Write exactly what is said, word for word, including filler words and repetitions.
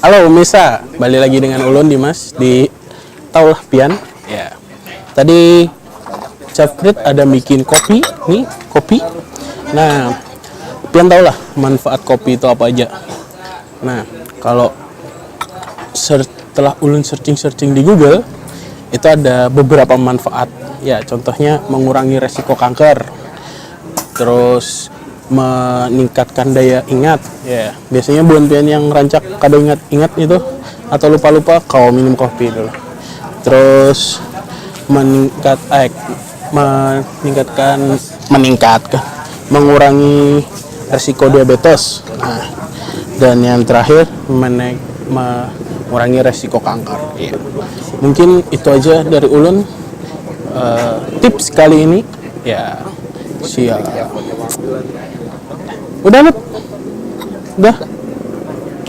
Halo, Misa. Balik lagi dengan ulun, Dimas, di Taulah Pian. Ya. Tadi Chef Frit ada bikin kopi, nih, kopi. Nah, pian tahulah manfaat kopi itu apa aja. Nah, kalau setelah ulun searching-searching di Google, itu ada beberapa manfaat. Ya, contohnya mengurangi resiko kanker. Terus meningkatkan daya ingat. Ya, biasanya buhan pian yang rancak kada ingat-ingat itu atau lupa-lupa, kawa minum kopi dulu. Terus meningkat, eh, meningkatkan, meningkatkan, mengurangi resiko diabetes. Nah, dan yang terakhir, mene-, mengurangi resiko kanker. Iya. Mungkin itu aja dari ulun, eh, tips kali ini. Ya, siap. Udah, Nut? Udah?